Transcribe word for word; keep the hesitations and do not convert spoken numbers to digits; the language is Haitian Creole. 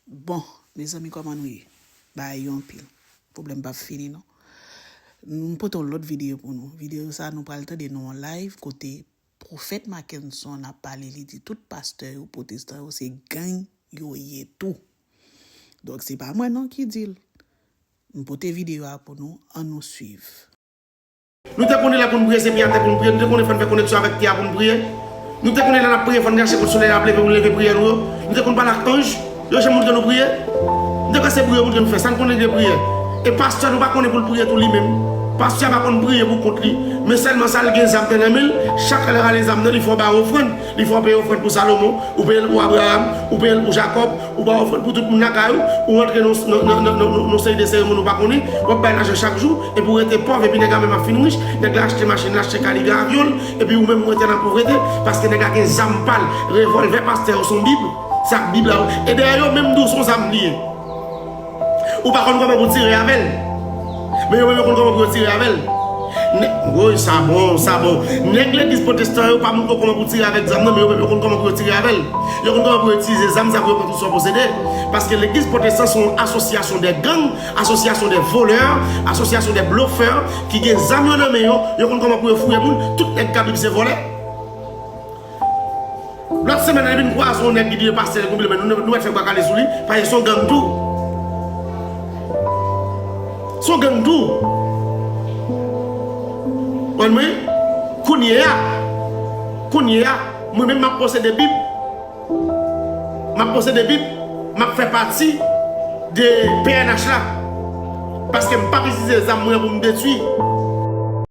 Bon, mezanmi, kòman nou ye? Bagay yo anpil. Pwoblèm p ap fini, non. M pote yon lòt videyo pou nou. Videyo sa, nou pral tande nan yon live kote Pwofèt Mackenson ap pale, li di tout pastè yo, pwotestan yo, se gang yo ye tou. Donk, se pa mwen non ki di l. M pote videyo a pou nou, ann nou swiv. Nou te konnen lè pou n priye, se pi atè pou n priye. Nou te konnen fò n fè koneksyon avèk tè a pou n priye. Nou te konnen lè n ap priye, fò n gache kot solèy la ap leve pou n leve priyè nou yo. Nou te konn pale ak anj. Yo janm montre nou priye. Nou te panse priye yo montre nou fè sa, n konnen gen priyè. E pastè nou pa konnen pou l priye tou li menm. Pastè a pa konn priye pou kont li. Men sèlman sa l gen zam nan men l, chak lè l rale zam nan, li fè w ba ofrann. Li fè w peye ofrann pou Salomon, ou peye l pou Abraham, ou peye l pou Jakòb, ou ba ofrann pou tout moun lakay ou, ou rantre nan yon seri de seremoni ou pa konnen, w ap bay lajan chak jou, epi w rete pòv, epi nèg la menm ap fin rich, nèg la achte machin, l achte kaligra avyon l, epi ou menm ou rete nan povrete, paske nèg la gen zam pa l, revòlvè pastè yo se yon bib, se ak bib la yo, e dèyè yo menm di w se yon zam li ye. Ou pa konn kòman pou tire avè l. Men yo menm yo konn kòman pou yo tire avè l. Nè, woy, sa bon, sa bon. Nèg legliz pwotestan yo pa montre w kòman pou tire avèk zam nan, men yo menm yo konn kòman pou yo tire avè l. Yo konn kòman pou yo itilize zam sa pou yo pran tout sa w posede. Paske legliz pwotestan se yon asosyasyon de gang, asosyasyon de volè, asosyasyon de blofè ki gen zam yo nan men yo, yo konn kòman pou yo fouye moun, tout nèg k ap bib se vòlè. Lòt semèn nan, li vin kwaze yon nèg ki di li pastè, li konn bib, men nou, nou mèt fè bwa kale sou li, paske se yon gang tou. Se yon gang tou. Konprann mwen? Kounye a, kounye a, mwen menm m ap posede bib. M ap posede bib, m ap fè pati de P N H la. Paske m p ap itilize zam mwen pou m detwi.